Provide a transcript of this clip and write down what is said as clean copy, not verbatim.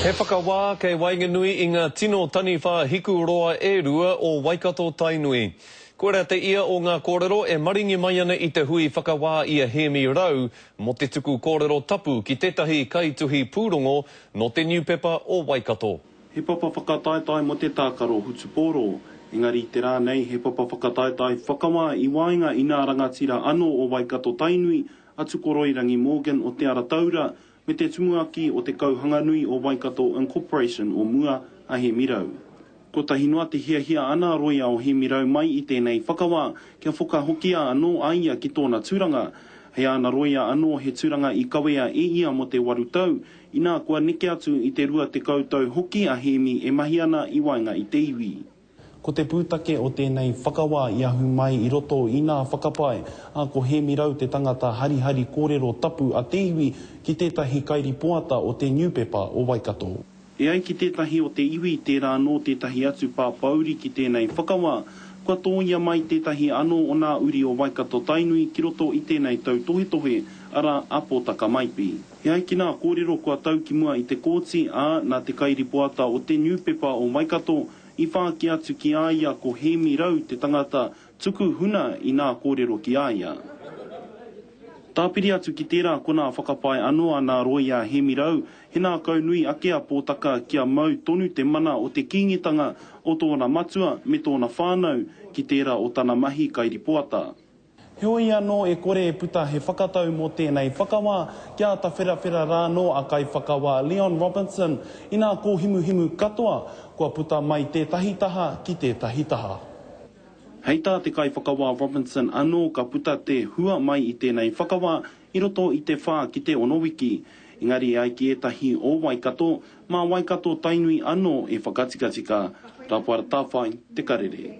He whakawā kei waenganui i ngā tino taniwha hiku roa e rua o Waikato-Tainui. Koirā te ia o ngā kōrero e maringi mai ana i te hui whakawā i a Hēmi Rau mō te tuku kōrero tapu ki tētahi kaituhi pūrongo nō te niupepa o Waikato. He papa whakataetae mō te tākaro hutupōro. Engari i te rā nei he papa whakataetae whakawā i waenga i nā rangatira anō o Waikato-Tainui a Tukoroirangi Morgan o Te Arataura me te tumuaki o Te Kauhanganui o Waikato Incorporation o mua, a Hēmi Rau. Kotahi noa te hiahia ana roia o Hēmi Rau mai i tēnei whakawā, kia whakahokia anō a ia ki tōna tūranga. Hei āna roia anō he tūranga i kawea e ia mō te waru tau, inā kua neke atu i te 20 tau hoki a Hēmi e mahi ana i waenga i te iwi. Ko te pūtake o tēnei whakawā i ahu mai i roto i nā whakapae, ā, ko Hēmi Rau te tangata harihari kōrero tapu a te iwi ki tētahi kairipoata o te niupepa o Waikato. E ai ki tētahi o te iwi, tērā anō tētahi atu pāpōuri ki tēnei whakawā, kua tōia mai tētahi anō o nā uri o Waikato-Tainui ki roto i tēnei tautohetohe, arā, a Pōtaka Maipi. E ai ki nā kōrero kua tau ki mua i te kōti, ā, nā te kairipoata o te niupepa o Waikato, I whāki atu ki a ia ko Hēmi Rau te tangata tuku huna i nā kōrero ki a ia. Tāpiri atu ki tērā ko nā whakapae anō a nā rōia a Hēmi Rau, he nākau nui ake a Pōtaka kia mau tonu te mana o te Kīngitanga o tōna matua me tōna whānau ki tērā o tana mahi kairipoata. Heoi anō e kore e puta he whakatau mō tēnei whakawā, kia āta wherawhera rānō a Kaiwhakawā Leon Robinson i nā kōhimuhimu katoa kua puta mai tētahi taha ki tētahi taha. Hei tā te Kaiwhakawā Robinson anō ka puta te hua mai i tēnei whakawā i roto i te whā ki te ono wiki. Engari e ai ki ētahi o Waikato, mā Waikato Tainui anō e whakatikatika. Rapuara Tawhai, Te Karere.